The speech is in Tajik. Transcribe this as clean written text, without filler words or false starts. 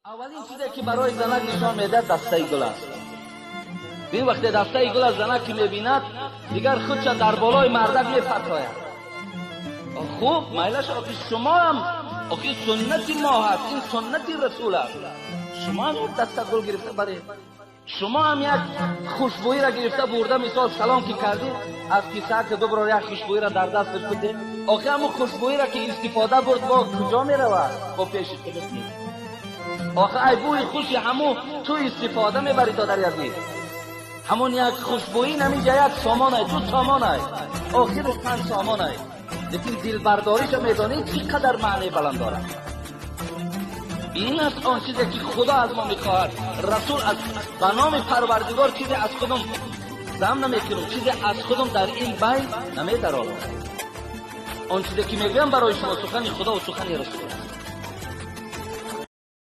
Аввалин чизе ки барои занак нишон медиҳад, дастаи гул аст. Бин, вақте дастаи гул аз занак ки мебинад, дигар худша дар болои мардак мепартояд. Хуб, майлаш, охи шумоам, охи суннати мо ҳаст, ин суннати расул аст. Шумо ҳам як даста гул гирифта баред, шумо ҳам як хушбӯиро гирифта бурда, мисол, салом ки кардӣ, аз кисаак дубро як хушбӯиро дар дасташ бидеҳ. Охи ҳамун хушбӯиро ки истифода бурд, бо куҷо меравад? Бо пеши худат нест. Охи ай бӯи хуши ҳамун ту истифода мебарӣ, додари азиз. Ҳамон як хушбӯӣ наминҷа як сомонай, ду сомонай, охираш 5 сомонай, лекин дилбардориша медонӣ, чӣ қадар маънии баланд дорад. Ин аст он чизе ки Худо аз мо мехоҳад, расул аз ба номи Парвардигор чизе аз худум зам намекунам, чизе аз худум дар ин байн намедарорам. Он чизе ки мегӯям барои шумо, сухани Худо ва сухани расул аст.